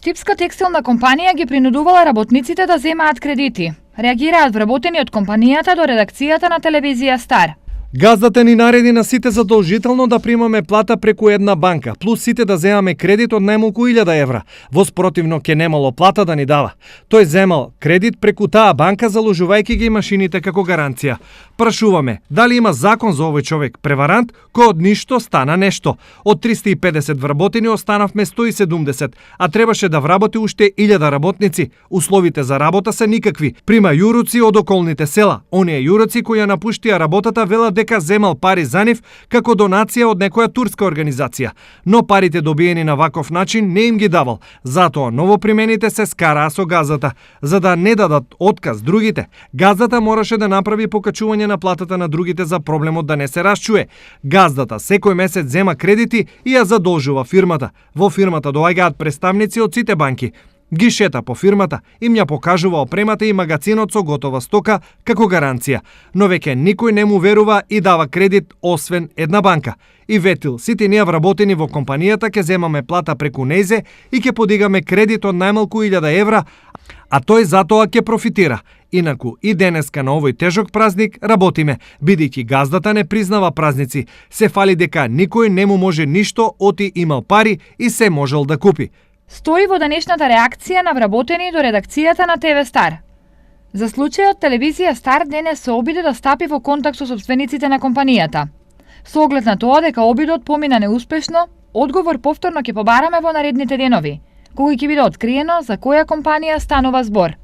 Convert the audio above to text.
Штипска текстилна компанија ги принудувала работниците да земаат кредити. Реагираат вработени од компанијата до редакцијата на телевизија Стар. Газдата ни нареди на сите задолжително да примаме плата преку една банка, плюс сите да земаме кредит од најмалку 1000 евра. Во спротивно ке немало плата да ни дава. Тој земал кредит преку таа банка, заложувајќи ги машините како гаранција. Прашуваме, дали има закон за овој човек, преварант, кој од ништо стана нешто. Од 350 вработени останавме 170, а требаше да вработи уште 1000 работници. Условите за работа се никакви. Прима јуруци од околните села. Оние јуруци кои ја напуштија работата велат дека земал пари за нив како донација од некоја турска организација. Но парите добиени на ваков начин не им ги давал. Затоа новопримените се скараа со газдата. За да не дадат отказ другите, газдата мораше да направи покачување на платата на другите за проблемот да не се расчуе. Газдата секој месец зема кредити и ја задолжува фирмата. Во фирмата доаѓаат представници од сите банки. Ги шета по фирмата, им ја покажува опремата и магазинот со готова стока како гаранција. Но веќе никој не му верува и дава кредит освен една банка. И ветил, сите ние вработени во компанијата ќе земаме плата преку нејзе и ќе подигаме кредит од најмалку 1000 евра, а тој затоа ќе профитира. Инаку и денеска на овој тежок празник работиме, бидејќи газдата не признава празници. Се фали дека никој не му може ништо, оти имал пари и се можел да купи. Стои во денешната реакција на вработени до редакцијата на ТВ Стар. За случајот телевизија Стар денес се обиде да стапи во контакт со сопствениците на компанијата. Со оглед на тоа дека обидот помина неуспешно, одговор повторно ќе побараме во наредните денови, кога ќе биде откриено за која компанија станува збор.